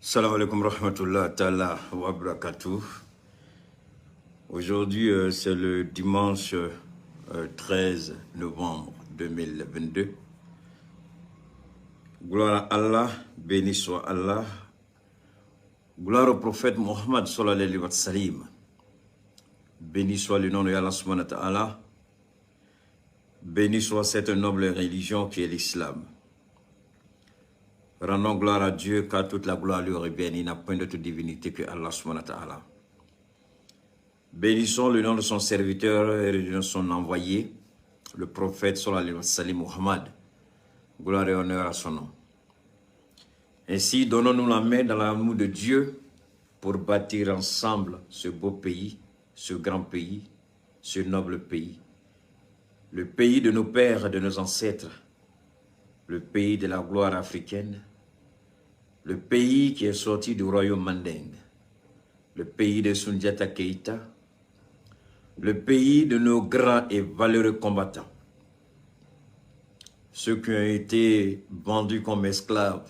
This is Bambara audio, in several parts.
Salam alaikum rahmatullah ta'ala wa barakatuh. Aujourd'hui, c'est le dimanche 13 novembre 2022. Gloire à Allah, béni soit Allah. Gloire au prophète Mohammed sallallahu alayhi wa sallam. Béni soit le nom de Allah subhanahu wa ta'ala. Béni soit cette noble religion qui est l'islam. Rendons gloire à Dieu, car toute la gloire lui revient. Il n'a point d'autre divinité que Allah subhanahu wa ta'ala. Bénissons le nom de son serviteur et de son envoyé, le prophète sallallahu alayhi wa sallam, Muhammad. Gloire et honneur à son nom. Ainsi, donnons-nous la main dans l'amour de Dieu pour bâtir ensemble ce beau pays, ce grand pays, ce noble pays, le pays de nos pères et de nos ancêtres, le pays de la gloire africaine, le pays qui est sorti du royaume Manding, le pays de Soundiata Keïta, le pays de nos grands et valeureux combattants, ceux qui ont été vendus comme esclaves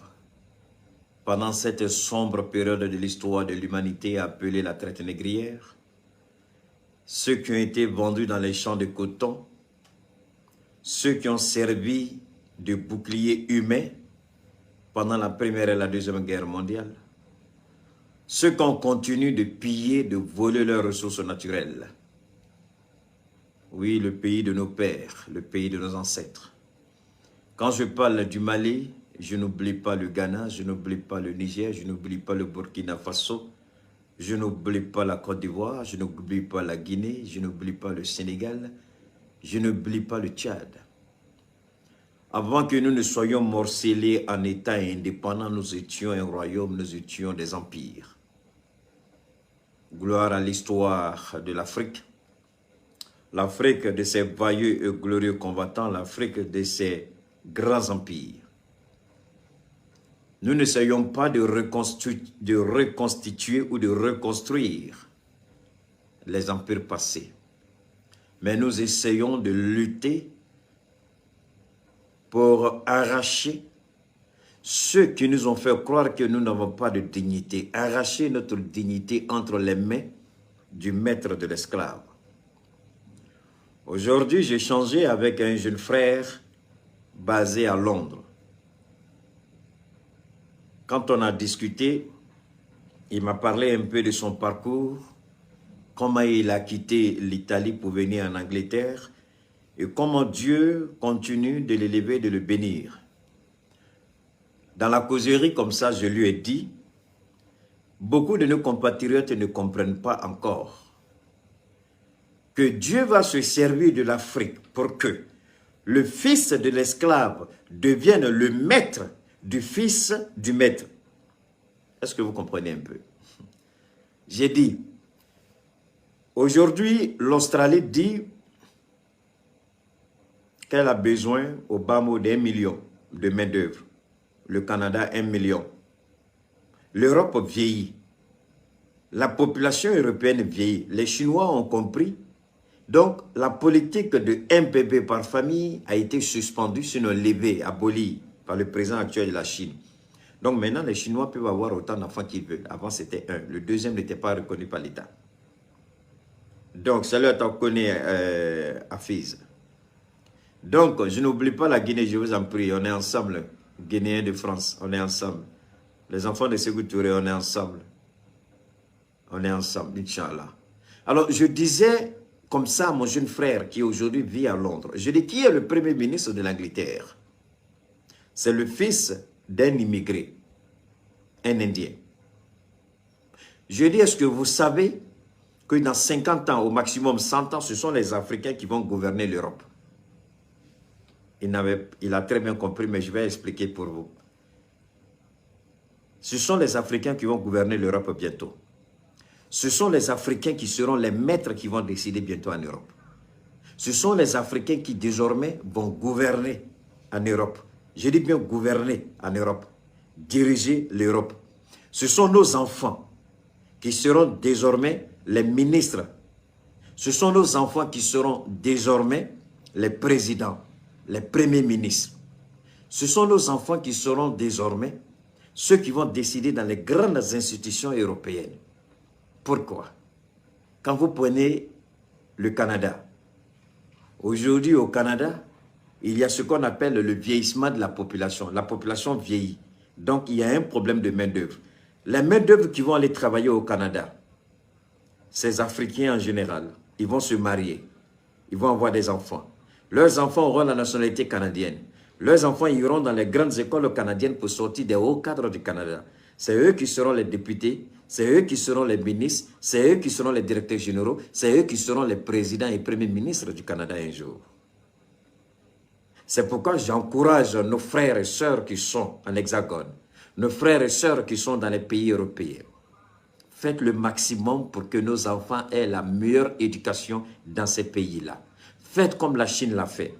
pendant cette sombre période de l'histoire de l'humanité appelée la traite négrière, ceux qui ont été vendus dans les champs de coton, ceux qui ont servi de bouclier humain pendant la Première et la Deuxième Guerre mondiale, ceux qui ont continué de piller, de voler leurs ressources naturelles. Oui, le pays de nos pères, le pays de nos ancêtres. Quand je parle du Mali, je n'oublie pas le Ghana, je n'oublie pas le Niger, je n'oublie pas le Burkina Faso, je n'oublie pas la Côte d'Ivoire, je n'oublie pas la Guinée, je n'oublie pas le Sénégal, je n'oublie pas le Tchad. Avant que nous ne soyons morcelés en état indépendant, nous étions un royaume, nous étions des empires. Gloire à l'histoire de l'Afrique. L'Afrique de ses vaillants et glorieux combattants, l'Afrique de ses grands empires. Nous n'essayons pas de reconstituer ou de reconstruire les empires passés, mais nous essayons de lutter pour arracher ceux qui nous ont fait croire que nous n'avons pas de dignité, arracher notre dignité entre les mains du maître de l'esclave. Aujourd'hui, j'ai échangé avec un jeune frère basé à Londres. Quand on a discuté, il m'a parlé un peu de son parcours, comment il a quitté l'Italie pour venir en Angleterre et comment Dieu continue de l'élever, de le bénir. Dans la causerie comme ça, je lui ai dit, beaucoup de nos compatriotes ne comprennent pas encore que Dieu va se servir de l'Afrique pour que le fils de l'esclave devienne le maître du fils du maître. Est-ce que vous comprenez un peu? J'ai dit, aujourd'hui, l'Australie dit qu'elle a besoin au bas mot d'1 million de main-d'œuvre. Le Canada, 1 million. L'Europe vieillit. La population européenne vieillit. Les Chinois ont compris. Donc, la politique de 1 bébé par famille a été suspendue, sinon levée, abolie par le président actuel de la Chine. Donc maintenant, les Chinois peuvent avoir autant d'enfants qu'ils veulent. Avant, c'était un. Le deuxième n'était pas reconnu par l'État. Donc, salut à toi, connais Hafiz. Donc, je n'oublie pas la Guinée, je vous en prie. On est ensemble. Guinéens de France, on est ensemble. Les enfants de Sékou Touré, on est ensemble. On est ensemble, Inch'Allah. Alors, je disais comme ça à mon jeune frère qui aujourd'hui vit à Londres. Je dis, qui est le premier ministre de l'Angleterre? C'est le fils d'un immigré, un Indien. Je dis, est-ce que vous savez que dans 50 ans, au maximum 100 ans, ce sont les Africains qui vont gouverner l'Europe? Il a très bien compris, mais je vais expliquer pour vous. Ce sont les Africains qui vont gouverner l'Europe bientôt. Ce sont les Africains qui seront les maîtres qui vont décider bientôt en Europe. Ce sont les Africains qui désormais vont gouverner en Europe. Je dis bien gouverner en Europe, diriger l'Europe. Ce sont nos enfants qui seront désormais les ministres. Ce sont nos enfants qui seront désormais les présidents, les premiers ministres. Ce sont nos enfants qui seront désormais Ceux qui vont décider dans les grandes institutions européennes. Pourquoi? Quand vous prenez le Canada, aujourd'hui au Canada, il y a ce qu'on appelle le vieillissement de la population. La population vieillit. Donc, il y a un problème de main-d'œuvre. Les main-d'œuvre qui vont aller travailler au Canada, ces Africains en général, ils vont se marier. Ils vont avoir des enfants. Leurs enfants auront la nationalité canadienne. Leurs enfants iront dans les grandes écoles canadiennes pour sortir des hauts cadres du Canada. C'est eux qui seront les députés, c'est eux qui seront les ministres, c'est eux qui seront les directeurs généraux, c'est eux qui seront les présidents et premiers ministres du Canada un jour. C'est pourquoi j'encourage nos frères et sœurs qui sont en Hexagone, nos frères et sœurs qui sont dans les pays européens. Faites le maximum pour que nos enfants aient la meilleure éducation dans ces pays-là. Faites comme la Chine l'a fait.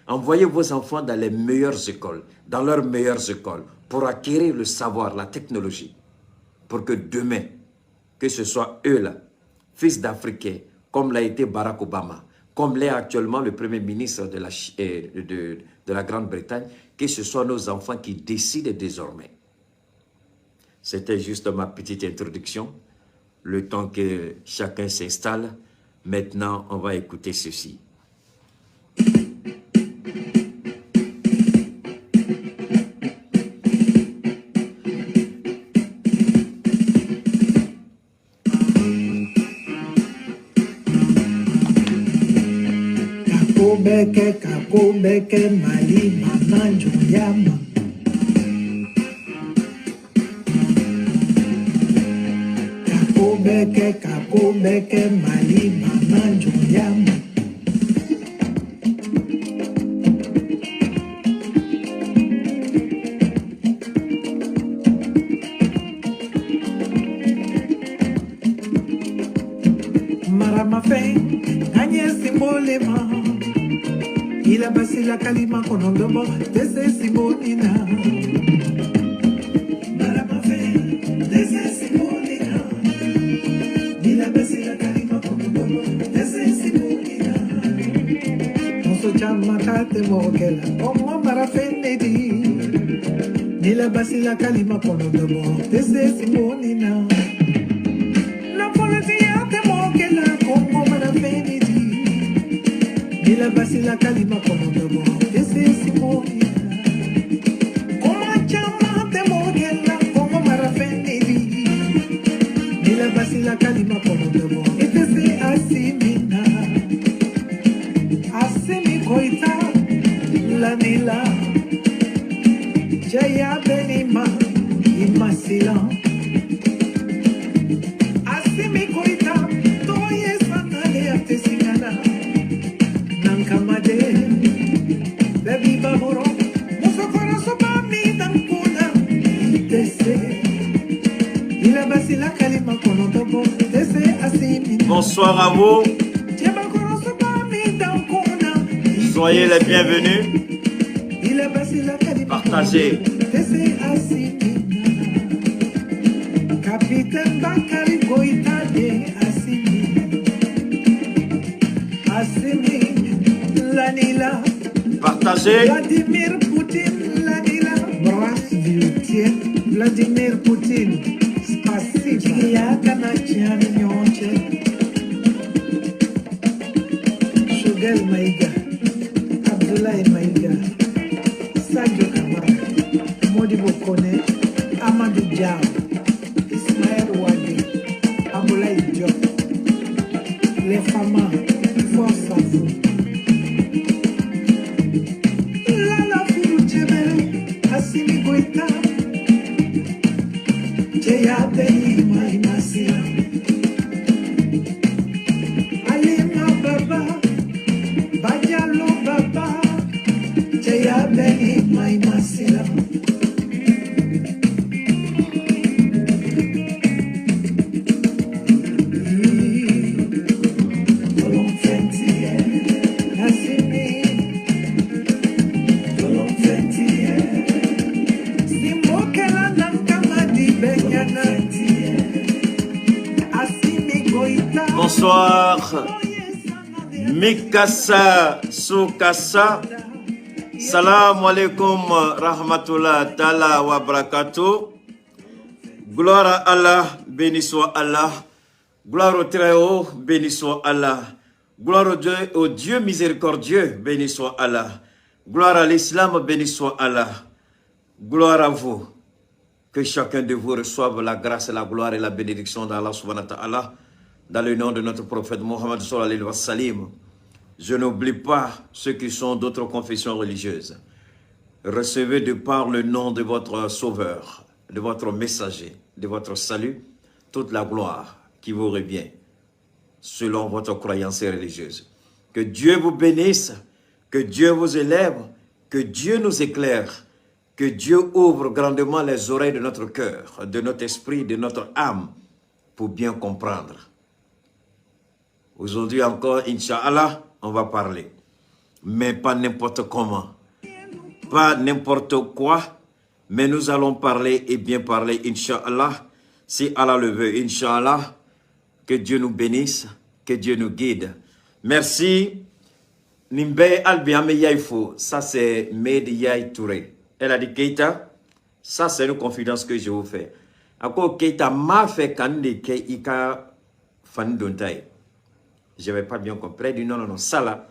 Envoyez vos enfants dans les meilleures écoles, dans leurs meilleures écoles, pour acquérir le savoir, la technologie, pour que demain, que ce soit eux là, fils d'Africains, comme l'a été Barack Obama, comme l'est actuellement le Premier ministre de la Grande-Bretagne, que ce soit nos enfants qui décident désormais. C'était juste ma petite introduction. Le temps que chacun s'installe, maintenant on va écouter ceci. Kakobeke, kakobeke, Mali, mama Njonyama. Kakobeke, kakobeke, Mali, mama Njonyama. Maramafe, Anye Simbolema. Ila basila kalima konondomo tese simonina. Maramafe, tese simonina. Ila basila kalima konondomo tese simonina. Muso chama kate mokela, omo marafenedi. Ila basila kalima konondomo tese simonina. Na polisia te mokela, omo marafenedi. Ila basila kalima konondomo tese simonina. Koma chama te mokela, omo marafenedi. Ila basila kalima konondomo tese asimina. Asimi koita lanila. Jaya benima imasila. Asimi koita toye sanale atesingana. Nankamade baby baboro musokoro sopa mi dankuna itese. Ila basila kalima konondomo tese asimina. Bonsoir à vous. Soyez les bienvenus. Partagez. Capitaine Bakary Goïta de Assimi. Assimi Lanila. Partagez. Vladimir Poutine Lanila. Здравствуйте, Vladimir Poutine. Спасибо. Я Choguel Maïga, Abdoulaye Maïga, Sadio Kamara, Modibo Kone, Amadou Diaw, Ismaël Wade, Abdoulaye Diop, les femmes, force à vous. Lala Fouroutchebele, Assimi Goïta, Djeya Benima Imasila, Alima Baba, Badialo Baba, Djeya Benima Imasila. Bonsoir, Mikasa Sukasa. Salam alaikum rahmatullah ta'ala wa barakatuh. Gloire à Allah, béni soit Allah. Gloire au Très-Haut, béni soit Allah. Gloire au Dieu miséricordieux, béni soit Allah. Gloire à l'islam, béni soit Allah. Gloire à vous. Que chacun de vous reçoive la grâce, la gloire et la bénédiction d'Allah سبحانه وتعالى. Dans le nom de notre prophète Mohammed صلى الله عليه وسلم. Je n'oublie pas ceux qui sont d'autres confessions religieuses. Recevez de par le nom de votre Sauveur, de votre messager, de votre salut, toute la gloire qui vous revient selon votre croyance religieuse. Que Dieu vous bénisse, que Dieu vous élève, que Dieu nous éclaire, que Dieu ouvre grandement les oreilles de notre cœur, de notre esprit, de notre âme, pour bien comprendre. Aujourd'hui encore, Inch'Allah, on va parler. Mais pas n'importe comment. Pas n'importe quoi, mais nous allons parler et bien parler, Inch'Allah. Si Allah le veut, Inch'Allah. Que Dieu nous bénisse, que Dieu nous guide. Merci. Nimbe Albiame Yaifo, ça c'est Med Yai Touré. Elle a dit Keita, ça c'est une confidence que je vous fais. A ko Keita m'a fɛ ka nin de kɛ i ka fani donta ye. Je n'avais pas bien compris. Elle dit non, non, non, ça là,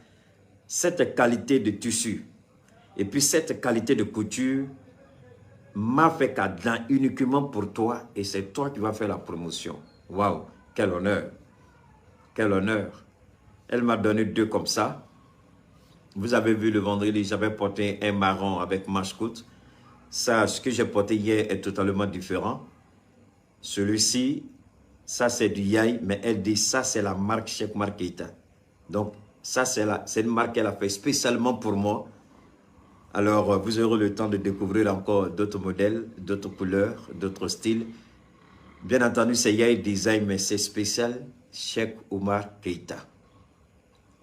cette qualité de tissu et puis cette qualité de couture m'a fɛ k'a dilan uniquement pour toi et c'est toi qui vas faire la promotion. Waouh, quel honneur. Quel honneur. Elle m'a donné deux comme ça. Vous avez vu le vendredi, j'avais porté un marron avec manche courte. Ça, ce que j'ai porté hier est totalement différent. Celui-ci, ça c'est du Yaï, mais elle dit ça c'est la marque Cheikh Oumar Keita. Donc, ça c'est une marque qu'elle a fait spécialement pour moi. Alors, vous aurez le temps de découvrir encore d'autres modèles, d'autres couleurs, d'autres styles. Bien entendu, c'est Yaï Design, mais c'est spécial Cheikh Oumar Keita.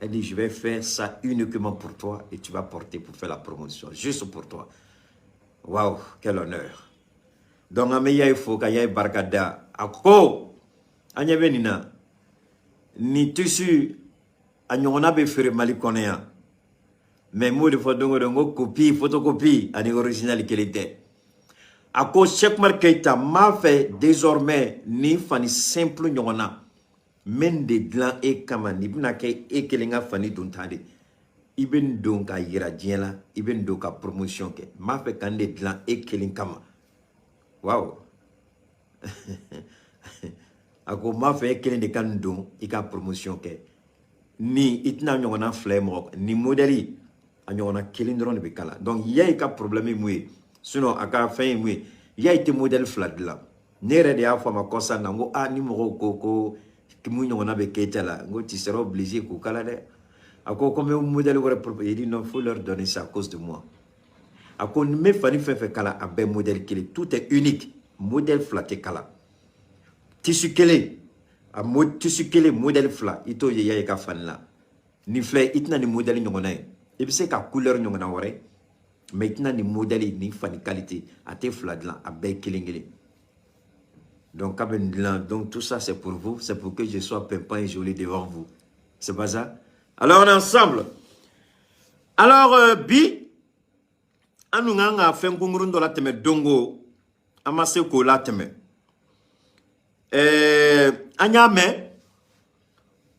Elle dit, je vais faire ça uniquement pour toi et tu vas porter pour faire la promotion, juste pour toi. Waouh, quel honneur. Donc, an bɛ Yayi fo ka Yayi barika da. A ko, an ɲɛ bɛ nin na, nin tissu a ɲɔgɔnna bɛ feere Mali kɔnɔ yan. Mais n b'o de fɔ don o don, n ko copie, photocopie ani original kelen tɛ. A ko Cheikh Oumar Keita m'a fɛ désormais nin fani simple ɲɔgɔnna n bɛ nin de dilan e kama, nin bɛna kɛ e kelen ka fani don ta de. I bɛ nin don ka yira diɲɛ la, i bɛ nin don ka promotion kɛ. N b'a fɛ ka nin de dilan e kelen kama. Waouh. A ko n b'a fɛ e kelen de ka nin don i ka promotion kɛ. Ni i tɛna ɲɔgɔnna fila ye mɔgɔ nin modèle a ɲɔgɔnna kelen dɔrɔn de bɛ kala. Donc Yayi ka problème ye mun ye? Sinon a ka fɛn ye mun ye? Yayi tɛ modèle fila dilan. Ne yɛrɛ de y'a fɔ a ma kɔsa na, n ko ah, ni mɔgɔw ko ko mun ɲɔgɔnna bɛ Keita la, n ko tu seras obligé k'o kala dɛ. A ko ko n bɛ modèle wɛrɛ proposer. Il dit non, faut leur donner ça à cause de moi. A ko n bɛ fani fɛn fɛn kala, a bɛɛ modèle kelen, tout est unique, modèle fila tɛ kala. Tissu kelen, a mo tissu kelen modèle fila, i t'o ye Yayi ka fani la. Nin filɛ, i tɛna nin modèle ɲɔgɔnna ye. I bɛ se ka couleur ɲɔgɔnna wɛrɛ, mais i tɛna nin modèle nin fani qualité, a tɛ fila dilan, a bɛɛ ye kelen kelen. Donc k'a bɛ nin dilan, donc tout ça c'est pour vous, c'est pour que je sois pimpant et joli devant vous. C'est pas ça? Alors on est ensemble. Alors bi an dun kan ka fɛn kunkurun dɔ latɛmɛ dongo, an ma se k'o latɛmɛ. An y'a mɛn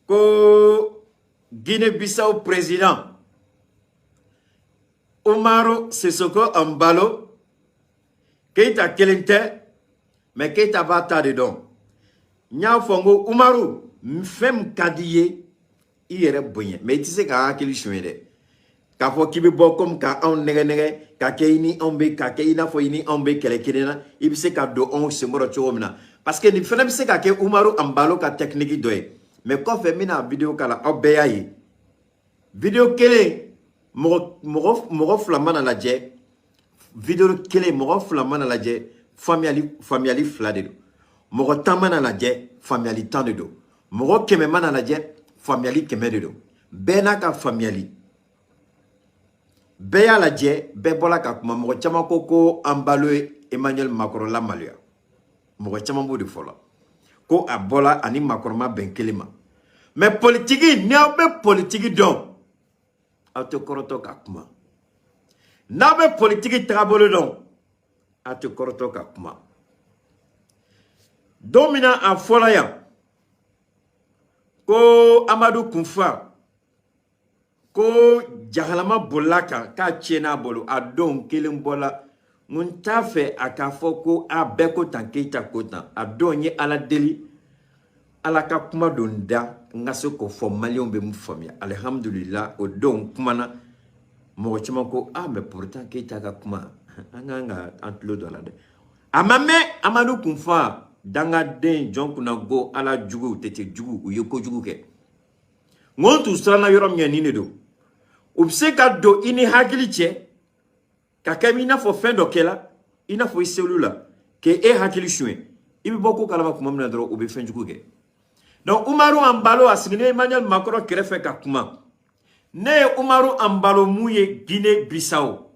ko Guinée-Bissau président Umaro Sissoco Embalo, Keita kelen tɛ, mais Keita b'a ta de dɔn. N y'a fɔ n ko Umaru, fɛn min ka di i ye, i yɛrɛ bonya, mais i tɛ se ka hakili suɲɛ dɛ. K'a fɔ k'i bɛ bɔ komi ka anw nɛgɛ nɛgɛ, ka kɛ i ni anw bɛ, ka kɛ i n'a fɔ i ni anw bɛ kɛlɛ kelen na, i bɛ se ka don anw senkɔrɔ cogo min na. Parce que nin fana bɛ se ka kɛ Umaru Embalo ka technique dɔ ye. Mais kɔfɛ n bɛna vidéo k'a la, aw bɛɛ y'a ye. Vidéo kelen, mɔgɔ fila mana lajɛ, vidéo kelen mɔgɔ fila mana lajɛ, faamuyali fila de don. Mɔgɔ 10 mana lajɛ, faamuyali 10 de don. Mɔgɔ 100 mana lajɛ, faamuyali 100 de don. Bɛɛ n'a ka faamuyali. Bɛɛ y'a lajɛ, bɛɛ bɔla ka kuma. Mɔgɔ caman ko ko Embalo ye Emmanuel Macron lamaloya. Mɔgɔ caman b'o de fɔ la. Ko a bɔla ani Macron ma bɛn kelen ma. Mais politiki, ni aw bɛ politiki dɔn, aw tɛ kɔrɔtɔ ka kuma. N'aw bɛ politiki taabolo dɔn, aw tɛ kɔrɔtɔ ka kuma. Don min na a fɔla yan ko Amadu Kunfa ko jahalama bolila kan k'a tiɲɛna a bolo, a don kelen bɔla, n ko n t'a fɛ a k'a fɔ ko a bɛɛ ko tan, Keyita ko tan. A don n ye Ala deli, Ala ka kuma don da n ka se k'o fɔ, maliyɛnw bɛ mun faamuya. Alihamudulila, o don kumana, mɔgɔ caman ko ah, mais pourtant Keyita ka kuma, an kan ka an tulo don a la dɛ. A ma mɛn, Amadu Kunfa, dangaden jɔn kunna go, Ala jugu tete jugu, u ye kojugu kɛ. N ko n tun siranna yɔrɔ min ɲɛ, nin de don. U bɛ se ka don i ni hakili cɛ ka kɛ i n'a fɔ fɛn dɔ kɛla, i n'a fɔ i selu la, k'e hakili suɲɛ, i bɛ bɔ ko kalama tuma min na dɔrɔn, u bɛ fɛn jugu kɛ. Donc Umaru Embalo, a sigilen Emmanuel Macron kɛrɛfɛ ka kuma. Ne ye Umaru Embalo mun ye Guinée Bissau,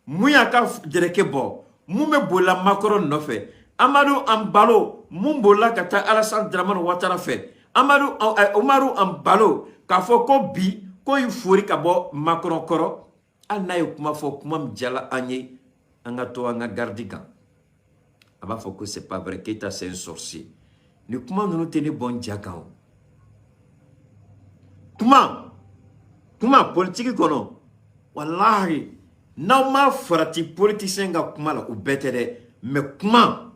mun y'a ka jɛrɛkɛ bɔ, mun bɛ bolila Macron nɔfɛ, Amadu Embalo mun bolila ka taa Alassane Dramane Ouattara fɛ, Amadu Umaru Embalo k'a fɔ ko bi ko y'i fori ka bɔ Macron kɔrɔ. Hali n'a ye kuma fɔ, kuma min jala an ye, an ka to an ka garde kan. A b'a fɔ ko c'est pas vrai, Keita c'est un sorcier. Ni kuma ninnu tɛ ne bɔ n ja kan o. Kuma politiki kɔnɔ, walahi, n'aw ma farati politicien ka kuma la, u bɛɛ tɛ dɛ, mais kuma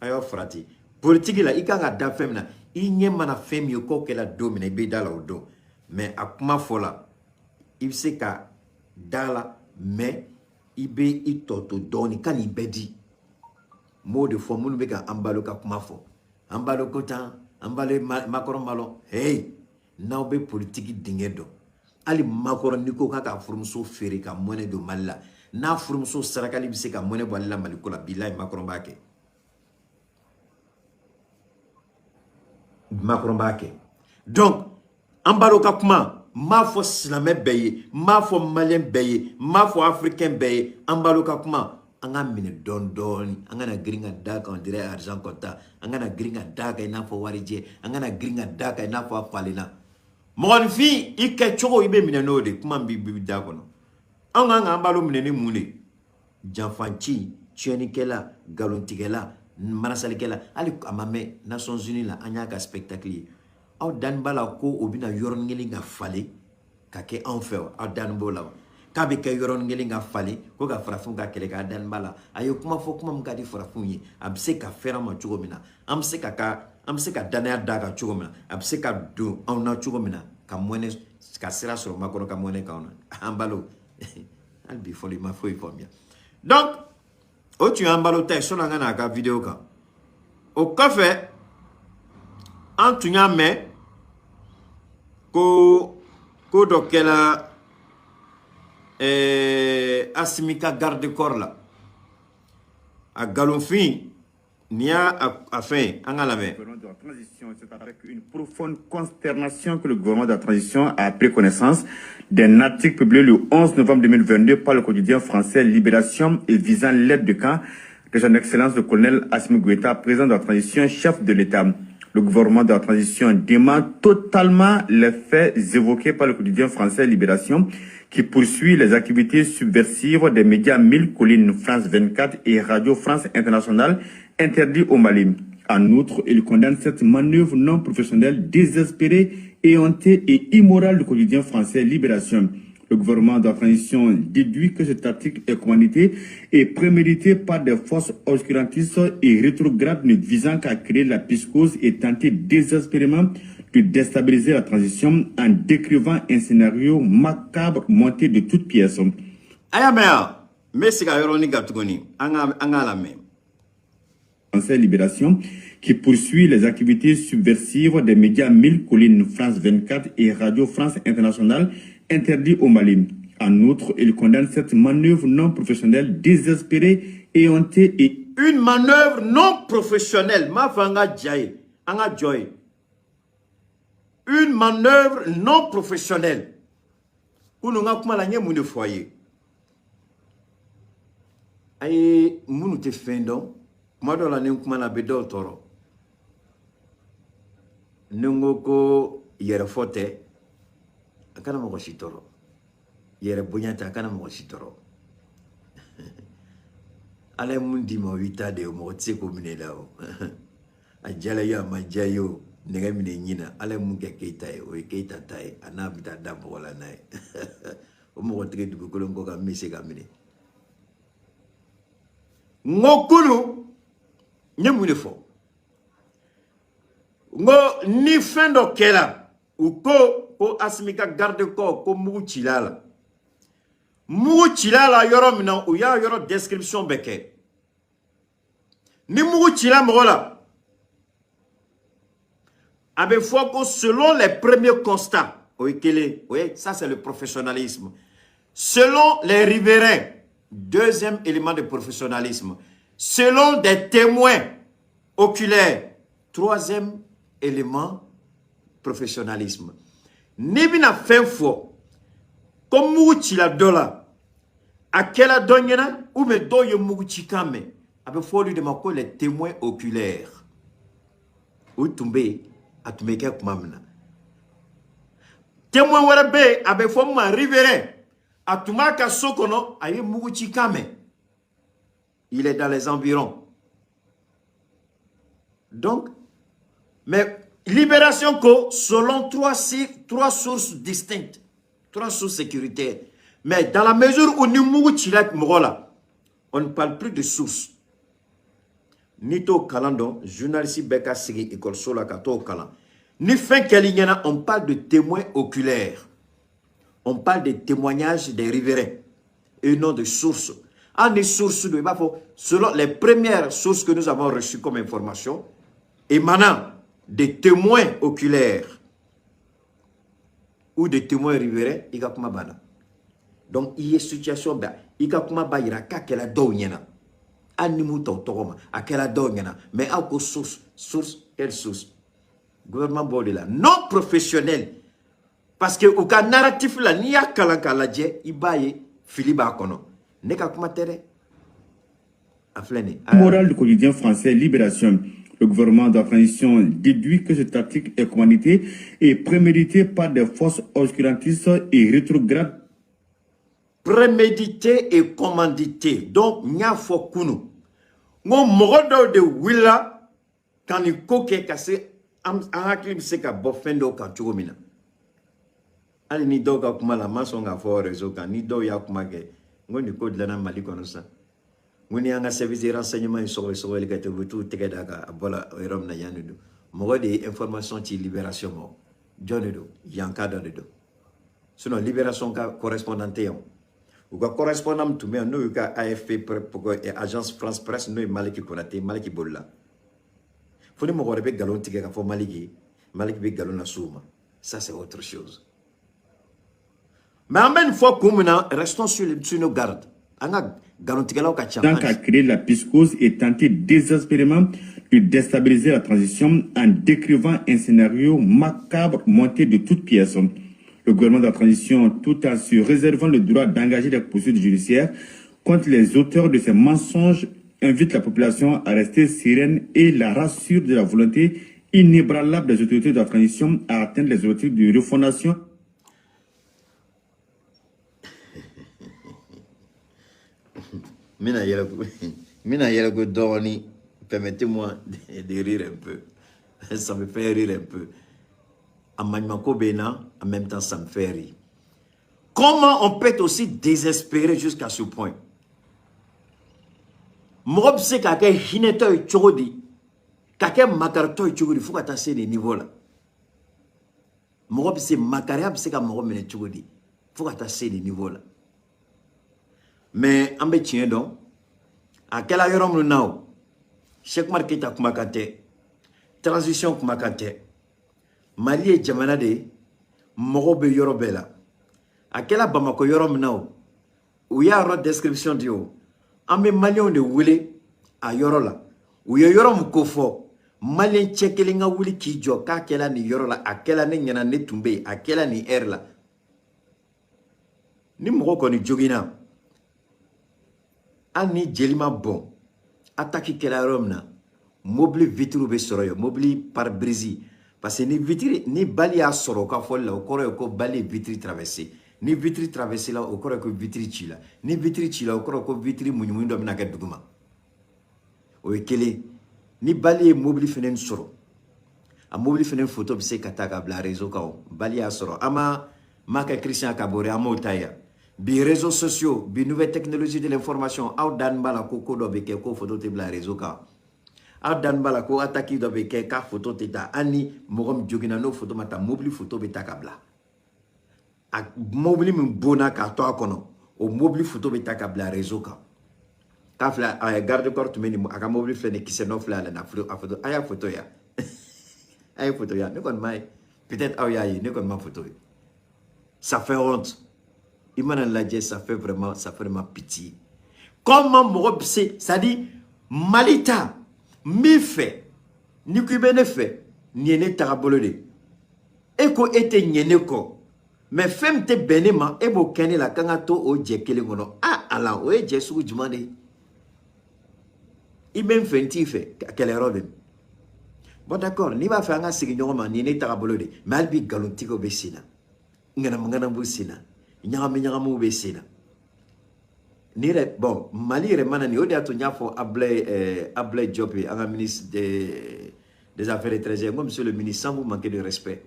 a y'aw farati politiki la. I kan ka da fɛn min na, i ɲɛ mana fɛn min ye k'o kɛla don min na, i bɛ da la o don. Mais a kuma fɔ la, i bɛ se ka da la, mais i bɛ i tɔ to dɔɔnin ka n'i bɛɛ di. N b'o de fɔ minnu bɛ ka Embalo ka kuma fɔ, Embalo ko tan, Embalo Macron malɔ. Hey, n'aw bɛ politiki dingɛ dɔn, hali Macron n'i ko k'a ka furumuso feere ka mɔnɛ don Mali la, n'a furumuso sarakali bɛ se ka mɔnɛ bɔ ale la Maliko la, bilayi, Macron b'a kɛ. Macron b'a kɛ. Donc Embalo ka kuma, n b'a fɔ silamɛ bɛɛ ye, n b'a fɔ maliyɛn bɛɛ ye, n b'a fɔ africain bɛɛ ye, Embalo ka kuma, an ka minɛ dɔɔni dɔɔni. An kana girin ka da kan, on dirait argent comptant. An kana girin ka da kan i n'a fɔ warijɛ. An kana girin ka da kan i n'a fɔ a falenna. Mɔgɔninfin, i kɛcogo, i bɛ minɛ n'o de kuma min b'i da kɔnɔ. Anw kan k'an balo minɛ ni mun de? Janfanci, tiɲɛnikɛla, nkalontigɛla, manasalikɛla. Hali a ma mɛn, Nations Unies la, an y'a ka spectacle ye. Aw dani b'a la ko o bɛna yɔrɔnin kelen ka falen ka kɛ anw fɛ wa? Aw dani b'o la wa? K'a bɛ kɛ yɔrɔnin kelen ka falen ko ka farafinw ka kɛlɛ kɛ, aw dani b'a la. A ye kuma fɔ, kuma min ka di farafinw ye, a bɛ se ka fɛrɛ an ma cogo min na, an bɛ se ka ka an bɛ se ka danaya d'a kan cogo min na, a bɛ se ka don anw na cogo min na, ka mɔnɛ ka sira sɔrɔ Macron ka mɔnɛ k'anw na. An balo hali bi fɔlɔ, i ma foyi faamuya. Donc o tun y'an balo ta ye. Sɔnni an ka n'a ka vidéo kan, o kɔfɛ an tun y'a mɛn ko ko dɔ kɛla Asimi ka garde corps la, a nkalonfin nin y'a a fɛn ye, an ka lamɛn. De la transition, c'est avec une profonde consternation que le gouvernement de la transition a pris connaissance d'un article publié le 11 novembre 2022 par le quotidien français Libération et visant l'aide de camp de son Excellence le colonel Assimi Goïta, président de la transition, chef de l'État. Le gouvernement de la transition dément totalement les faits évoqués par le quotidien français Libération, qui poursuit les activités subversives des médias Mille Collines, France 24 et Radio France Internationale interdits au Mali. En outre, il condamne cette manœuvre non professionnelle, désespérée, éhontée et immorale du quotidien français Libération. Le gouvernement de la transition déduit que cet article est commandité et prémédité par des forces obscurantistes et rétrogrades ne visant qu'à créer la psychose et tenter désespérément de déstabiliser la transition en décrivant un scénario macabre monté de toutes pièces. A y'a mɛn wa? N bɛ segin a yɔrɔnin kan tuguni, an ka lamɛn. Français Libération, qui poursuit les activités subversives des médias Mille Collines, France 24 et Radio France Internationale interdits au Mali. En outre, il condamne cette manœuvre non professionnelle, désespérée, éhontée et Une manœuvre non professionnelle, m'a fɔ an ka ja ye, an ka jɔ ye. Une manœuvre non professionnelle. Kunun n ka kuma la, n ye mun de fɔ a ye? A ye minnu tɛ fɛn dɔn, kuma dɔw la ni n kumana, a bɛ dɔw tɔɔrɔ. Ni n ko ko yɛrɛfɔ tɛ, a kana mɔgɔ si tɔɔrɔ. Yɛrɛ bonya tɛ, a kana mɔgɔ si tɔɔrɔ. Ala ye mun d'i ma, o y'i ta de ye, mɔgɔ tɛ se k'o minɛ i la o. A diyala ye, a ma diya ye o, nɛgɛ minɛ ɲin na. Ala ye mun kɛ Keyita ye, o ye Keyita ta ye. A n'a bɛ taa da mɔgɔ la n'a ye, o mɔgɔ tigi dugukolo kɔ kan min bɛ se ka minɛ. N ko kunun, n ye mun de fɔ? N ko ni fɛn dɔ kɛra, u ko ko Asimi ka garde corps, ko mugu cila a la. Mugu cila a la yɔrɔ min na, u y'a yɔrɔ description bɛɛ kɛ. Ni mugu cila mɔgɔ la, a bɛ fɔ ko selon les premiers constats, o ye kelen o ye. Ça, c'est le professionnalisme. Selon les riverains, deuxième élément de professionnalisme. Selon des témoins oculaires, troisième élément, professionnalisme. N'i bɛna fɛn fɔ ko mugu cila dɔ la, a kɛla dɔ ɲɛna ou bien dɔw ye mugu cikan mɛn, a bɛ fɔ olu de ma ko les témoins oculaires. O tun bɛ yen, a tun bɛ kɛ tuma min na. Témoin wɛrɛ bɛ yen, a bɛ fɔ min ma riverain. A tun b'a ka so kɔnɔ, a ye mugu cikan mɛn, il est dans les environs. Donc, mais Libération ko selon trois sources distinctes, trois sources sécuritaires. Mais dans la mesure où ni mugu cila mɔgɔ la, on ne parle plus de sources. N'i t'o kalan dɔn, journaliste bɛɛ ka sigi école la ka t'o kalan. Ni fɛn kɛl'i ɲɛna, on parle de témoins oculaires, on parle de témoignages des riverains et non de sources. Hali ni source don, i b'a fɔ selon les premières sources que nous avons reçues comme information émanant des témoins oculaires ou des témoins riverains, i ka kuma banna. Donc i ye situation bɛɛ, i ka kuma b'a yira k'a kɛla dɔw ɲɛna. Hali ni m'u ta u tɔgɔ ma, a kɛra dɔw ɲɛna. Mais aw ko source, source, quelle source? Gouvernement b'o de la non professionnel, parce que u ka narratif la, n'i y'a kalan k'a lajɛ, i b'a ye fili b'a kɔnɔ. Ne ka kuma tɛ dɛ, a filɛ nin ye. Moral du quotidien français Libération. Le gouvernement de la transition déduit que cet article est commandité et prémédité par des forces obscurantistes et rétrogrades. Prémédité et commandité. Donc n y'a fɔ kunu, n ko mɔgɔ dɔw de wulila ka nin ko kɛ ka se an hakili bɛ se ka bɔ fɛn dɔw kan cogo min na. Hali ni dɔw ka kuma la, n ma sɔn k'a fɔ réseau kan. Ni dɔw y'a kuma kɛ, n ko nin ko dilanna Mali kɔnɔ sisan. N ko ni y'an ka service de renseignement ye sɔgɔli sɔgɔli kɛ ten, u bɛ t'u tɛgɛ da kan, a bɔra yɔrɔ min na, yan de don. Mɔgɔ de ye information ci Libération ma. Jɔn de don? Yanka dɔ de don. Sinon Libération ka correspondant tɛ yan. U ka correspondant min tun bɛ yan, n'o y'u ka AFP, Agence France Presse, n'o ye Maliki Konate, Maliki bolila. Fo ni mɔgɔ wɛrɛ bɛ nkalon tigɛ k'a fɔ Maliki, Maliki bɛ nkalon lase u ma, ça, c'est autre chose. Mais an bɛ nin fɔ kun min na, restons sur nos gardes. An ka nkalontigɛlaw ka ca. Tant qu'à créer la psychose et tenter désespérément de déstabiliser la transition en décrivant un scénario macabre monté de toutes pièces. Le gouvernement de la transition, tout en se réservant le droit d'engager des poursuites judiciaires contre les auteurs de ces mensonges, invite la population à rester sereine et la rassure de la volonté inébranlable des autorités de la transition à atteindre les objectifs de refondation. N bɛna yɛlɛ ko dɔɔni. Permettez-moi de rire un peu, ça me fait rire un peu. A maɲumanko bɛ n na, en même temps ça me fait rire. Comment on peut être aussi désespéré jusqu'à ce point? Mɔgɔ bɛ se k'a kɛ hinɛtɔ ye cogo di, ka kɛ makaritɔ ye cogo di, fo ka taa se nin niveau la? Mɔgɔ bɛ se, makariya bɛ se ka mɔgɔ minɛ cogo di, fo ka taa se nin niveau la? Mais an bɛ tiɲɛ dɔn. A kɛla yɔrɔ minnu na o, Cheikh Umar Keyita kumakan tɛ, transition kumakan tɛ. Mali ye jamana de ye, mɔgɔw bɛ yɔrɔ bɛɛ la. A kɛla Bamakɔ yɔrɔ min na o, u y'a yɔrɔ description di o, an bɛ maliyɛnw de wele a yɔrɔ la. U ye yɔrɔ min ko fɔ, maliyɛn cɛ kelen ka wuli k'i jɔ k'a kɛla nin yɔrɔ la, a kɛla ne ɲɛna, ne tun bɛ yen, a kɛla nin heure la. Ni mɔgɔ kɔni joginna, hali ni jeli ma bɔn, attaque kɛla yɔrɔ min na, mobili vitre bɛ sɔrɔ yen, mobili pare-brise. Parce que ni vitre ni balle y'a sɔrɔ, o ka fɔli la, o kɔrɔ ye ko balle ye vitre traversé. Ni vitre traversé la, o kɔrɔ ye ko vitre ci la. Ni vitre ci la, o kɔrɔ ye ko vitre muɲumuɲu dɔ bɛna kɛ duguma. O ye kelen. Ni Bali ye mobili fɛnɛ sɔrɔ, a mobili fɛnɛ photo bɛ se ka ta ka bila réseau kan. O Bali y'a sɔrɔ, an ma ma kɛ Christian Kabore, an m'o ta yan. Bi réseaux sociaux, bi nouvelle technologie de l'information, aw dani b'a la ko ko dɔ bɛ kɛ ko photo tɛ bila réseau kan. Aw dani b'a la ko attaque dɔ bɛ kɛ k'a photo tɛ ta. Hali ni mɔgɔ min joginna, n'o photo ma ta, mobili photo bɛ ta ka bila. A mobili min bonna k'a to a kɔnɔ, o mobili photo bɛ ta ka bila réseau kan. K'a filɛ, a garde corps tun bɛ nin, a ka mobili filɛ nin, kisɛ nɔ filɛ a la, a photo. A y'a photo ya, a ye photo ya. Ne kɔni m'a ye, peut-être aw y'a ye, ne kɔni ma photo ye. Ça fait honte. I mana lajɛ, ça fait vraiment pitié. Comment mɔgɔ bɛ se, c'est à dire Mali ta n b'i fɛ, n'i ko i bɛ ne fɛ, nin ye ne tagabolo de ye. E ko e tɛ ɲɛ ne kɔ, mais fɛn min tɛ bɛn ne ma, e b'o kɛ ne la, k'an ka to o jɛ kelen kɔnɔ. A ala, o ye jɛ sugu jumɛn de ye? I bɛ n fɛ, n t'i fɛ, kɛlɛyɔrɔ bɛ min? Bon, d'accord, n'i b'a fɛ an ka sigi ɲɔgɔn ma, nin ye ne tagabolo de ye. Mais hali bi nkalontigiw bɛ sen na, ŋanamu ŋanamu bɛ sen na, ɲagami ɲagamiw bɛ sen na. Ni yɛrɛ, bon, Mali yɛrɛ mana nin, o de y'a to n y'a fɔ Ablaye Diop ye, an ka ministre des Affaires étrangères, n ko monsieur le ministre, sans vous manquer de respect,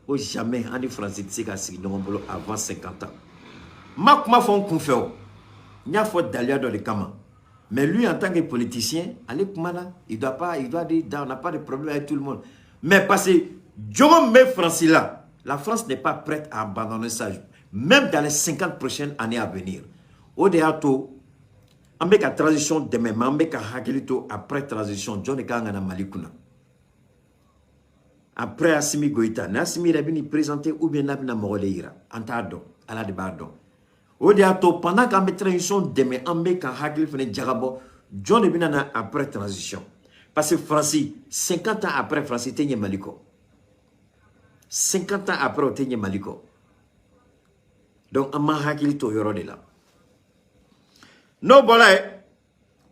ko jamais an ni Faransi tɛ se ka sigi ɲɔgɔn bolo avant 50 ans. N ma kuma fɔ n kun fɛ o, n y'a fɔ daliya dɔ de kama. Mais lui, en tant que politicien, ale kumana, il doit pas, il doit dire on n'a pas de problème avec tout le monde. Mais parce que jogo min bɛ Faransi la, la France n'est pas prête à abandonner ça, même dans les 50 prochaines années à venir. O de y'a to an bɛ ka transition dɛmɛ, mais an bɛ ka hakili to après transition, jɔn de kan ka na Mali kunna après Assimi Goïta? Ni Assimi yɛrɛ bɛ n'i présenter ou bien n'a bɛna mɔgɔ de yira, an t'a dɔn, Ala de b'a dɔn. O de y'a to pendant qu'an bɛ transition dɛmɛ, an bɛ ka hakili fana jagabɔ jɔn de bɛna na après transition, parce que Faransi, 50 ans après, Faransi tɛ ɲɛ Mali kɔ. 50 ans après, o tɛ ɲɛ Mali kɔ. Donc an m'an hakili to o yɔrɔ de la. N'o bɔra yen,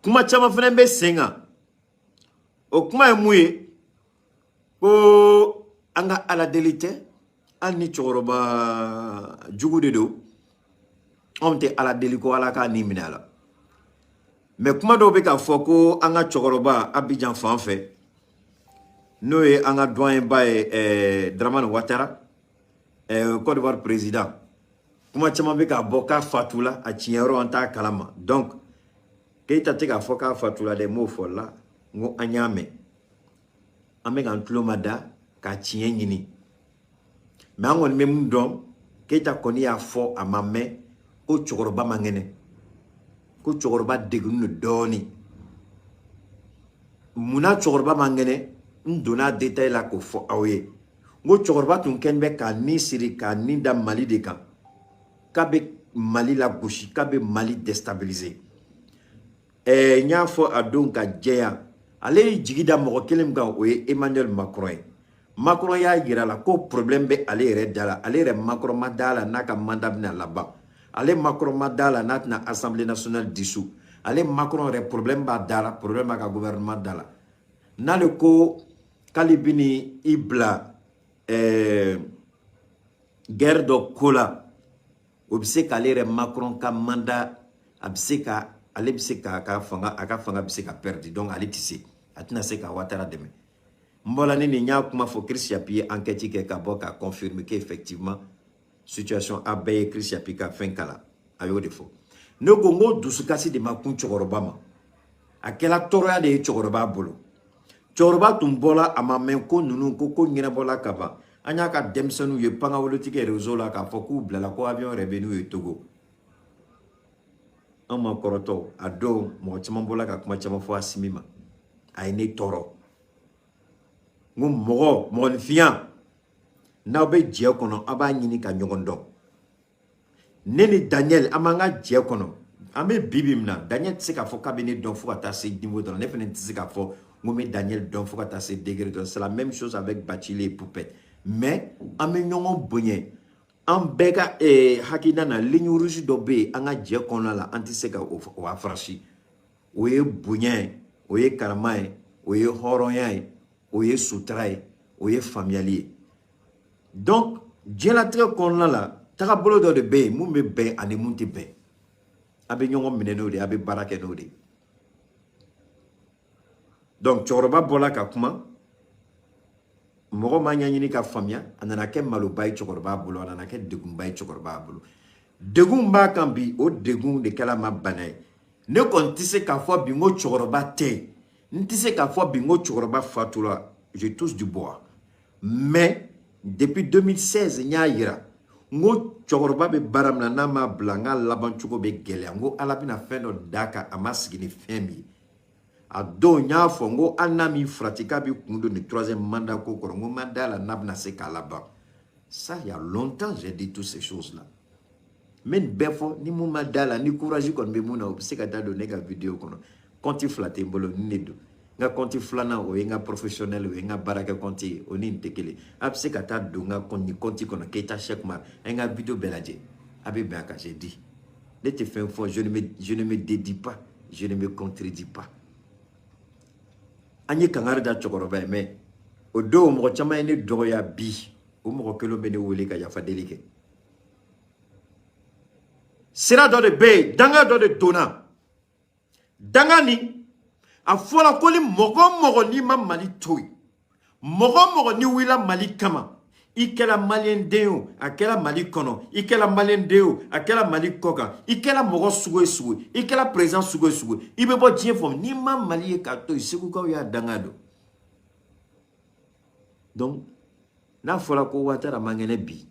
kuma caman fana bɛ sen kan. O kuma ye mun ye? Ko an ka Ala deli tɛ, hali ni cɛkɔrɔba jugu de don, anw tɛ Ala deli ko Ala k'a ni minɛ a la. Mais kuma dɔw bɛ k'a fɔ ko an ka cɛkɔrɔba Abidjan fan fɛ, n'o ye an ka doyen ba ye, Dramane Ouattara, Côte d'Ivoire président, kuma caman bɛ k'a bɔ k'a fatula. A tiɲɛ yɔrɔ, an t'a kalama. Donc Keyita tɛ k'a fɔ k'a fatula dɛ, n m'o fɔ la. N ko an y'a mɛn, an bɛ k'an tulo ma da k'a tiɲɛ ɲini. Mais an kɔni bɛ mun dɔn? Keyita kɔni y'a fɔ a ma mɛn ko cɛkɔrɔba man kɛnɛ, ko cɛkɔrɔba degunnen don dɔɔnin. Munna cɛkɔrɔba man kɛnɛ? N donna détail la k'o fɔ aw ye. N ko cɛkɔrɔba tun kɛlen bɛ k'a ni siri, k'a ni da Mali de kan, k'a bɛ Mali lagosi, k'a bɛ Mali déstabiliser. N y'a fɔ a don ka jɛya, ale ye jigi da mɔgɔ kelen min kan, o ye Emmanuel Macron ye. Macron y'a yira la ko problème bɛ ale yɛrɛ da la. Ale yɛrɛ Macron ma da la n'a ka mandat bɛna laban. Ale Macron ma da la n'a tɛna Assemblée nationale dissous. Ale Macron yɛrɛ, problème b'a da la, problème b'a ka gouvernement da la. N'ale ko k'ale bɛ i bila guerre dɔ ko la, o bɛ se k'ale yɛrɛ Macron ka mandat, a bɛ se ka, ale bɛ se k'a ka fanga, a ka fanga bɛ se ka perdre. Donc ale tɛ se, a tɛna se ka Ouattara dɛmɛ. N bɔla ni nin y'a kuma fɔ, Chris Yapi ye enquête kɛ ka bɔ k'a confirmer qu'effectivement situation a bɛɛ ye. Chris Yapi ka fɛn kalan, a y'o de fɔ. Ne ko n ko dusukasi de ma kun cɛkɔrɔba ma, a kɛla tɔɔrɔya de ye cɛkɔrɔba bolo. Cɛkɔrɔba tun bɔla a ma mɛn ko ninnu ko ko ɲɛnabɔla ka ban. An y'a ka denmisɛnninw ye pangawolotigɛ réseau la k'a fɔ k'u bilala, ko avion yɛrɛ bɛ n'u ye Togo. An ma kɔrɔtɔ a don, mɔgɔ caman bɔla ka kuma caman fɔ Asimi ma. A ye ne tɔɔrɔ. N ko mɔgɔ mɔgɔninfinya, n'aw bɛ jɛ kɔnɔ, aw b'a ɲini ka ɲɔgɔn dɔn. Ne ni Daniel, an b'an ka jɛ kɔnɔ, an bɛ bi bi min na, Daniel tɛ se k'a fɔ k'a bɛ ne dɔn fo ka taa se niveau dɔ la. Ne fana tɛ se k'a fɔ n ko n bɛ Daniel dɔn fo ka taa se degré dɔ la. C'est la même chose avec Bachili et Poupette. Mais an bɛ ɲɔgɔn bonya. An bɛɛ ka hakilina na, ligne rouge dɔ bɛ yen an ka jɛ kɔnɔna la, an tɛ se ka o affranchi. O ye bonya ye, o ye karama ye, o ye hɔrɔnya ye, o ye sutura ye, o ye faamuyali ye. Donc diɲɛlatigɛ kɔnɔna la, tagabolo dɔ de bɛ yen mun bɛ bɛn ani mun tɛ bɛn. A bɛ ɲɔgɔn minɛ n'o de ye, a bɛ baara kɛ n'o de ye. Donc cɛkɔrɔba bɔla ka kuma, mɔgɔ ma ɲɛɲini ka faamuya. A nana kɛ maloba ye cɛkɔrɔba bolo, a nana kɛ degunba ye cɛkɔrɔba bolo. Degun b'a kan bi, o degun de kɛla ma bana ye. Ne kɔni tɛ se k'a fɔ bi n ko cɛkɔrɔba tɛ yen, n tɛ se k'a fɔ bi n ko cɛkɔrɔba fatura. Je touche du bois, mais depuis 2016 n y'a yira n ko cɛkɔrɔba bɛ baara min na, n'a m'a bila, n k'a laban cogo bɛ gɛlɛya. N ko Ala bɛna fɛn dɔ d'a kan, a ma sigi ni fɛn min ye. A don n y'a fɔ n ko hali n'a min farati k'a bɛ kun don nin troisième mandat ko kɔrɔ, n ko n ma da la n'a bɛna se k'a laban. Ça, il y a longtemps j'ai dit toutes ces choses là. N bɛ nin bɛɛ fɔ ni mun ma da la, ni courage kɔni bɛ mun na, o bɛ se ka taa don ne ka vidéo kɔnɔ. Compte fila tɛ n bolo, ni ne don n ka compte filanan, o ye n ka professionnel, o ye n ka baarakɛ compte ye, o ni nin tɛ kelen. A bɛ se ka taa don n ka compte, nin compte kɔnɔ, Keita Cheikh Oumar, a ye n ka vidéo bɛɛ lajɛ, a bɛ bɛn a kan. J'ai dit, ne tɛ fɛn fɔ, je ne me dédie pas, je ne me contredis pas. An ye kangari da cɛkɔrɔba ye, mais o don mɔgɔ caman ye ne dɔgɔya. Bi o mɔgɔ kelen bɛ ne wele ka yafa deli kɛ. Sira dɔ de bɛ yen, danga dɔ de donna danga ni a fɔra ko ni mɔgɔ o mɔgɔ n'i ma Mali to yen, mɔgɔ o mɔgɔ n'i wulila Mali kama, i kɛra maliyɛn den o, a kɛra Mali kɔnɔ, i kɛra maliyɛn den o, a kɛra Mali kɔ kan, i kɛra mɔgɔ sugu o sugu, i kɛra président sugu o sugu, i bɛ bɔ diɲɛ fɔ n'i ma Mali ye k'a to yen, Segukaw y'a danga don. Donc n'a fɔra ko Ouattara man kɛnɛ bi,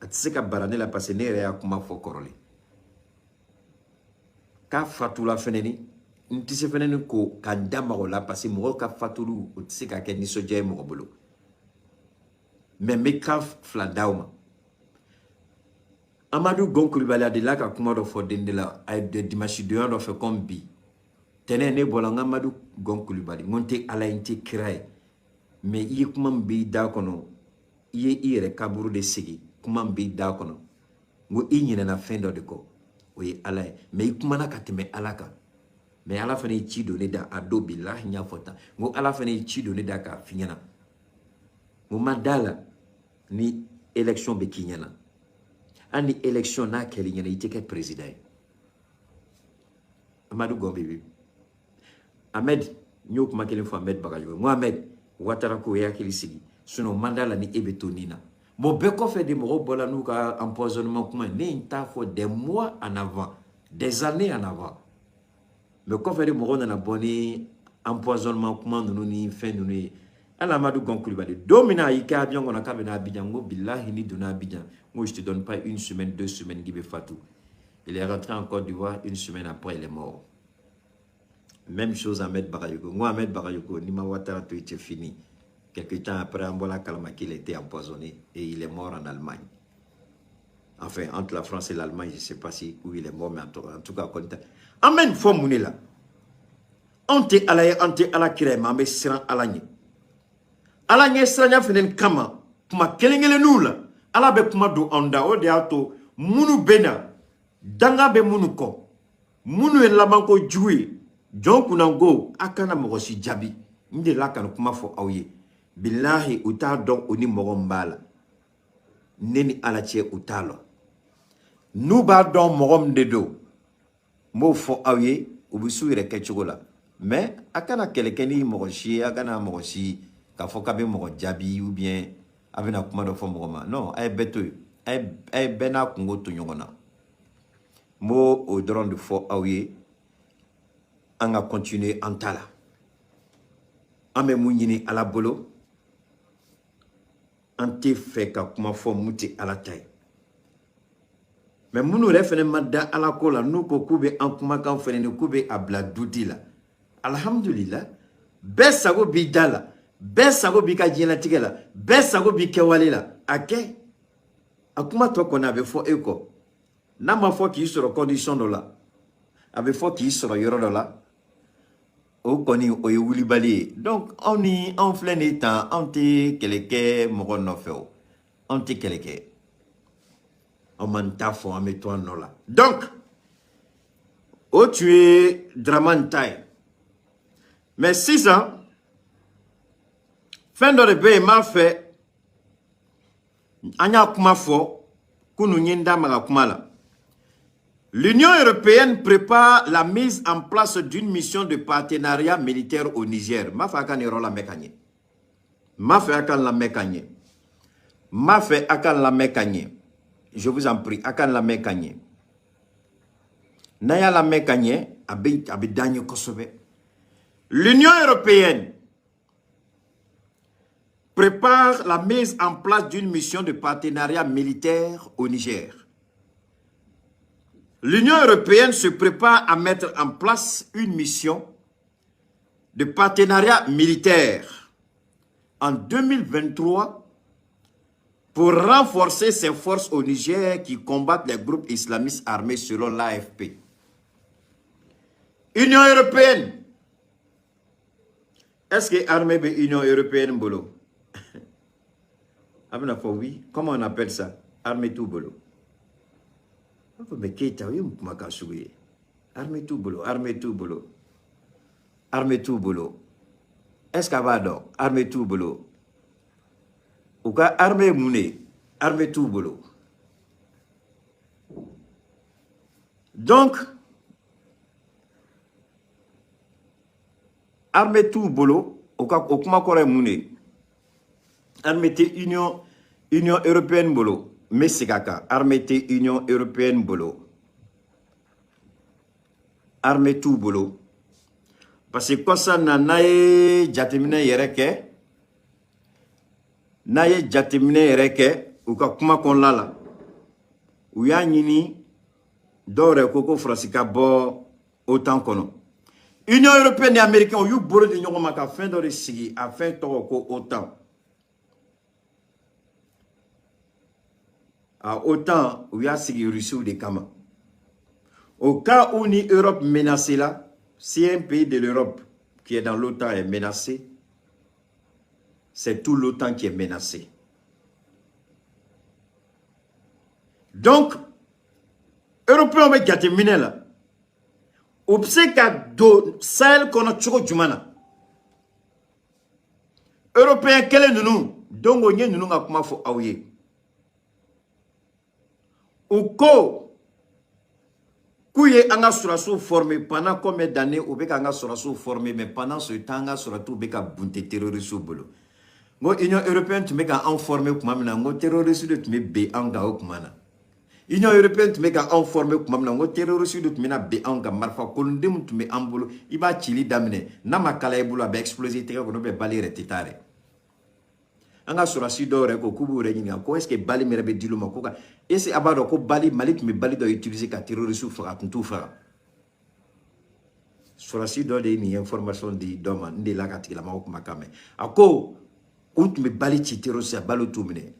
a tɛ se ka bara ne la, parce que ne yɛrɛ y'a kuma fɔ kɔrɔlen k'a fatula fɛnɛ. Ni n tɛ se fɛnɛ ni ko ka n da maga o la, parce que mɔgɔw ka fatuli, o tɛ se ka kɛ nisɔndiya ye mɔgɔ bolo. Mais n bɛ kan fila d'aw ma. Amadu Gon Kulibali, a delila ka kuma dɔ fɔ den de la, a ye dimanche donya dɔ fɛ comme bi tɛnɛ. Ne bɔra n ka Amadu Gon Kulibali, n ko n tɛ Ala ye, n tɛ kira ye, mais i ye kuma min b'i da kɔnɔ, i ye i yɛrɛ kaburu de sigi. Kuma min b'i da kɔnɔ, n ko i ɲinɛna fɛn dɔ de kɔ, o ye Ala ye. Mais i kumana ka tɛmɛ Ala kan. Mais Ala fana ye ci don ne da a don, bilahi, n y'a fɔ tan, n ko Ala fana ye ci don ne da k'a f'i ɲɛna. N ko ma da la ni élection bɛ k'i ɲɛna, hali ni élection n'a kɛr'i ɲɛna, i tɛ kɛ président ye. Amadu Gon bɛ Ahmed, n y'o kuma kelen fɔ Ahmed Bagayogo. N ko Ahmed Ouattara ko i hakili sigi, sinon mandat la ni e bɛ to nin na. Bon, bɛɛ kɔfɛ de, mɔgɔw bɔra n'u ka empoisonnement kuma ye. Ne ye n t'a fɔ des mois en avant, des années en avant, mais kɔfɛ de, mɔgɔw nana bɔ ni empoisonnement kuma ninnu ni fɛn ninnu ye. Hali Amadu Gon Kulibali, don min na a y'i kɛ avion kɔnɔ k'a bɛ na Abidjan, n ko bilahi, ni donna Abidjan, n ko je te donne pas une semaine, 2 semaines k'i bɛ fatu. Il est rentré en Côte d'Ivoire, une semaine après il est mort. Même chose Ahmed Bakayoko. N ko Ahmed Bakayoko, n'i ma Ouattara to yen, c'est fini. Quelque temps après, an bɔra kalama qu'il était empoisonné et il est mort en Allemagne. Enfin, entre la France et l'Allemagne, je ne sais pas si où il est mort, mais en tout cas, an bɛ nin fɔ mun de la? Anw tɛ Ala ye, an tɛ Ala kira ye, mais an bɛ siran Ala ɲɛ. Ala ɲɛ siranya fɛnɛ kama, kuma kelen kelenninw la, Ala bɛ kuma don anw da. O de y'a to minnu bɛ na, danga bɛ minnu kɔ, minnu ye labanko jugu ye, jɔn kunnango, a kana mɔgɔ si jaabi. N delila ka nin kuma fɔ aw ye. Bilahi, u t'a dɔn o ni mɔgɔ min b'a la. Ne ni Ala cɛ, u t'a lɔn. N'u b'a dɔn mɔgɔ min de don, n b'o fɔ aw ye, u bɛ s'u yɛrɛ kɛcogo la. Mais a kana kɛlɛ kɛ ni mɔgɔ si ye, a kana mɔgɔ si k'a fɔ k'a bɛ mɔgɔ jaabi ou bien a bɛna kuma dɔ fɔ mɔgɔ ma. Non, a ye bɛɛ to yen, a ye bɛɛ n'a kungo to ɲɔgɔn na. N b'o o dɔrɔn de fɔ aw ye. An ka continuer an ta la. An bɛ mun ɲini Ala bolo? An tɛ fɛ ka kuma fɔ mun tɛ Ala ta ye. Mais minnu yɛrɛ fɛnɛ ma da Ala ko la, n'u ko k'u bɛ an kumakan fɛnɛ ni k'u bɛ a bila duti la, alhamdulillah. Bɛɛ sago b'i da la, bɛɛ sago b'i ka diɲɛlatigɛ la, bɛɛ sago b'i kɛwale la. A kɛ a kuma tɔ kɔni, a bɛ fɔ e kɔ. N'a ma fɔ k'i sɔrɔ condition dɔ la, a bɛ fɔ k'i sɔrɔ yɔrɔ dɔ la, o kɔni o ye wulibali ye. Donc anw ni anw filɛ nin ye tan, anw tɛ kɛlɛ kɛ mɔgɔ nɔfɛ o, anw tɛ kɛlɛ kɛ, anw m'an ta fɔ, an bɛ to an nɔ la. Donc o tun ye Dramane ta ye. Mais sisan, fɛn dɔ de bɛ yen, n b'a fɛ an y'a kuma fɔ kunun, n ye n da maga kuma la. L'Union européenne prépare la mise en place d'une mission de partenariat militaire au Niger. Ma fɛ a ka nin yɔrɔ lamɛn ka ɲɛ. Ma fɛ a ka lamɛn ka ɲɛ. Ma fɛ a ka lamɛn ka ɲɛ. Je vous en prie, a ka lamɛn ka ɲɛ. N'a y'a lamɛn ka ɲɛ, a bɛ diya n ye kosɛbɛ. L'Union européenne prépare la mise en place d'une mission de partenariat militaire au Niger. L'Union européenne se prépare à mettre en place une mission de partenariat militaire en 2023 pour renforcer ses forces au Niger qui combattent les groupes islamistes armés, selon l'AFP. Union européenne. Est-ce que l'armée de l'Union européenne bolo? A bɛna fɔ oui, comment on appelle ça? Armée t'u bolo. A fɔ mais Keita, o ye mun kumakan sugu ye? Armée t'u bolo, armée t'u bolo. Armée t'u bolo. Est-ce qu'a b'a dɔn? Armée t'u bolo. U ka armée ye mun de ye? Armée t'u bolo. Donc, armée t'u bolo, o ka o kuma kɔrɔ ye mun de ye? Armée tɛ Union européenne bolo. N bɛ segin a kan, armée tɛ Union européenne bolo. Armée t'u bolo. Parce que kɔsa na, n'a ye jateminɛ yɛrɛ kɛ, n'a ye jateminɛ yɛrɛ kɛ u ka kuma kɔnɔna la, u y'a ɲini dɔw yɛrɛ ko ko Faransi ka bɔ OTAN kɔnɔ. Union européenne ni américain, u y'u bolo di ɲɔgɔn ma ka fɛn dɔ de sigi, a fɛn tɔgɔ ko OTAN. A OTAN, u y'a sigi Russiw de kama. Au cas où ni Europe menacée là, si un pays de l'Europe qui est dans l'OTAN est menacé, c'est tout l'OTAN qui est menacé. Donc, Européens bɛ jateminɛ la, u bɛ se ka don Sahel kɔnɔ cogo jumɛn na? Européen kelen ninnu, donc n ye ninnu ka kuma fɔ aw ye. U ko k'u ye an ka sɔrɔdasiw former pendant combien d'années? U bɛ k'an ka sɔrɔdasiw former, mais pendant ce temps, an ka sɔrɔdasiw bɛ ka bunte terroristes bolo. N ko Union européenne tun bɛ ka anw former tuma min na, n ko terroristes de tun bɛ bin anw kan o tuma na. Union européenne tun bɛ ka anw former tuma min na, n ko terroristes de tun bɛna bin anw kan. Marifa kolonden min tun bɛ an bolo, i b'a cili daminɛ, n'a ma kalaya i bolo, a bɛ exploser i tɛgɛ kɔnɔ, ou bien balle yɛrɛ tɛ taa yɛrɛ. An ka sɔrɔdasi dɔw yɛrɛ ko k'u b'u yɛrɛ ɲininka ko est ce que balle min yɛrɛ bɛ dil'u ma, ko ka est ce que a b'a dɔn ko balle, Mali tun bɛ balle dɔ utiliser ka terroristes faga, a tun t'u faga. Sɔrɔdasi dɔ de ye nin information di dɔ ma, n delila ka tigilamɔgɔ kumakan mɛn. A ko u tun bɛ balle ci terroriste a balle t'u minɛ.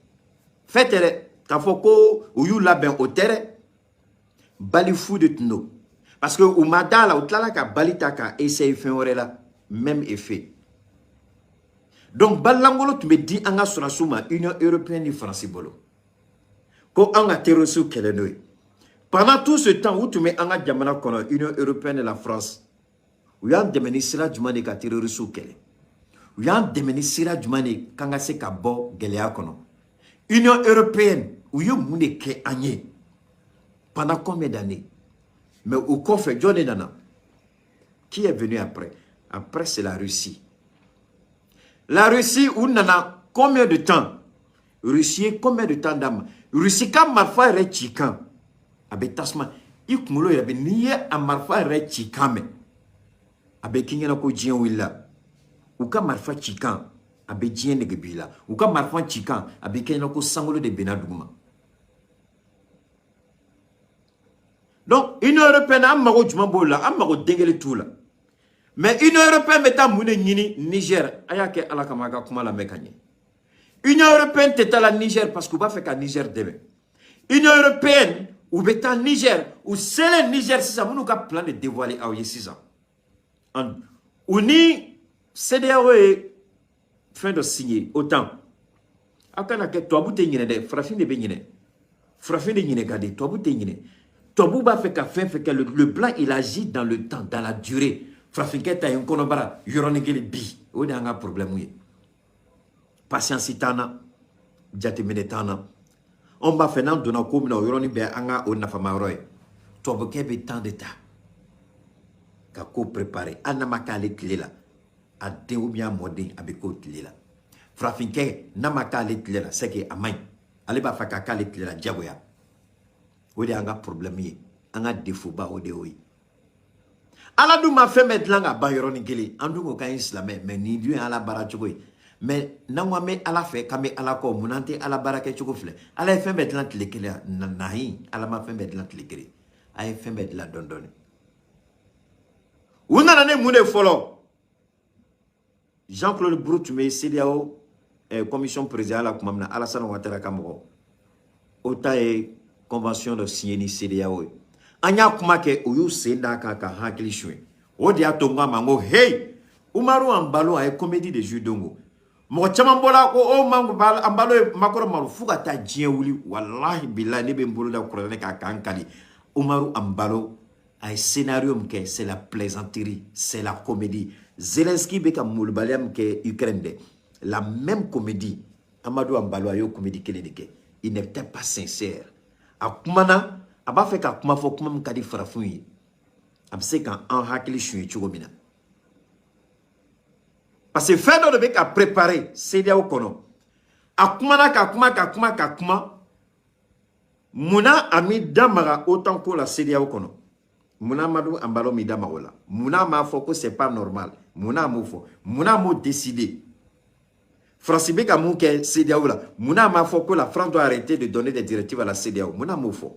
Fɛn tɛ dɛ, k'a fɔ ko u y'u labɛn, o tɛ dɛ, balle fu de tun don, parce que u ma da la, u tilala ka balle ta ka essayer fɛn wɛrɛ la, même effet. Donc balankolon tun bɛ di an ka sɔrɔdasiw ma Union européenne ni Faransi bolo ko an ka terroristes kɛlɛ n'o ye. Pendant tout ce temps, u tun bɛ an ka jamana kɔnɔ, Union européenne et la France, u y'an dɛmɛ ni sira jumɛn de ka terroristes kɛlɛ? U y'an dɛmɛ ni sira jumɛn de k'an ka se ka bɔ gɛlɛya kɔnɔ? Union européenne, u ye mun de kɛ an ye pendant combien d'années? Mais o kɔfɛ, jɔn de nana? Qui est venu après? Après, c'est la Russie. La Russie, u nana combien de temps? Russie ye combien de temps d'a ma? Russie ka marifa yɛrɛ ci kan, a bɛ tasuma i kunkolo yɛrɛ bɛ, n'i ye a marifa yɛrɛ ci kan mɛn, a bɛ k'i ɲɛna ko diɲɛ wulila. U ka marifa ci kan, a bɛ diɲɛ nege b'i la. U ka marifa ci kan, a bɛ kɛ ɲɛna ko sankolo de binna duguma. Donc Union européenne, an mago jumɛn b'o la? An mago den kelen t'u la. Mais Union européenne bɛ taa mun de ɲini Niger? A y'a kɛ Ala kama, a ka kuma lamɛn ka ɲɛ. Union européenne tɛ taa la Niger parce que u b'a fɛ ka Niger dɛmɛ. Union européenne, u bɛ taa Niger, u selen Niger sisan, minnu ka plan de dévoiler aw ye sisan, u ni CEDEAO ye fɛn dɔ signé OTAN. Aw kana kɛ tubabu tɛ ɲinɛ dɛ, farafin de bɛ ɲinɛ. Farafin de ɲinɛ ka di, tubabu tɛ ɲinɛ. Tubabu b'a fɛ ka fɛn fɛn kɛ, le blanc, il agit dans le temps, dans la durée. Farafinkɛ ta ye n kɔnɔbara yɔrɔnin kelen bi, o de y'an ka problème ye. Patience t'an na, jateminɛ t'an na. Anw b'a fɛ n'an donna ko min na, o yɔrɔnin bɛɛ an ka o nafama yɔrɔ ye. Tubabukɛ bɛ temps de ta ka ko préparer. Hali n'a ma k'ale tile la, a den ou bien a mɔden, a bɛ k'o tile la. Farafinkɛ, n'a ma k'ale tile la, c'est que a man ɲi. Ale b'a fɛ ka k'ale tile la diyagoya. O de y'an ka problème ye, an ka défaut ba, o de y'o ye. Ala dun ma fɛn bɛɛ dilan ka ban yɔrɔnin kelen. An dun ko k'an ye silamɛ, mais nin dun ye Ala baara cogo ye. Mais n'an ko an bɛ Ala fɛ, k'an bɛ Ala kɔ, munna an tɛ Ala baara kɛ cogo filɛ? Ala ye fɛn bɛɛ dilan tile kelen na? Nahi, Ala ma fɛn bɛɛ dilan tile kelen. A ye fɛn bɛɛ dilan dɔɔni dɔɔni. U nana ne mun de fɔlɔ? Jean Claude Brou tun bɛ CEDEAO commission président la tuma min na, Alassane Ouattara ka mɔgɔ o ta ye convention dɔ signé ni CEDEAO ye. An y'a kuma kɛ, u y'u sen d'a kan ka hakili suɲɛ. O de y'a to n ko a ma, n ko hey, Umaru Embalo, a ye comédie de jouer. Don mɔgɔ caman bɔra ko o Embalo ye Macron malo fo ka taa diɲɛ wuli. Walahi bilahi, ne bɛ n bolo da kuranɛ kan k'an kali, Umaru Embalo a ye scénario min kɛ, c'est la plaisanterie, c'est la comédie. Zelensky bɛ ka molobaliya min kɛ Ukraine dɛ, la même comédie, Amadou Embalo a y'o comédie kelen de kɛ. Il n'était pas sincère. A kumana, a b'a fɛ ka kuma fɔ, kuma min ka di farafinw ye, a bɛ se k'an hakili suɲɛ cogo min na, parce que fɛn dɔ de bɛ ka préparer CEDEAO kɔnɔ. A kumana ka kuma ka kuma ka kuma. Munna a m'i da maga OTAN ko la CEDEAO kɔnɔ? Munna Amadou Embalo m'i da maga o la? Munna a m'a fɔ ko c'est pas normal? Munna a m'o fɔ? Munna a m'o décider? Faransi bɛ ka mun kɛ CEDEAO la? Munna a m'a fɔ ko la France doit arrêter de donner des directives à la CEDEAO? Munna a m'o fɔ?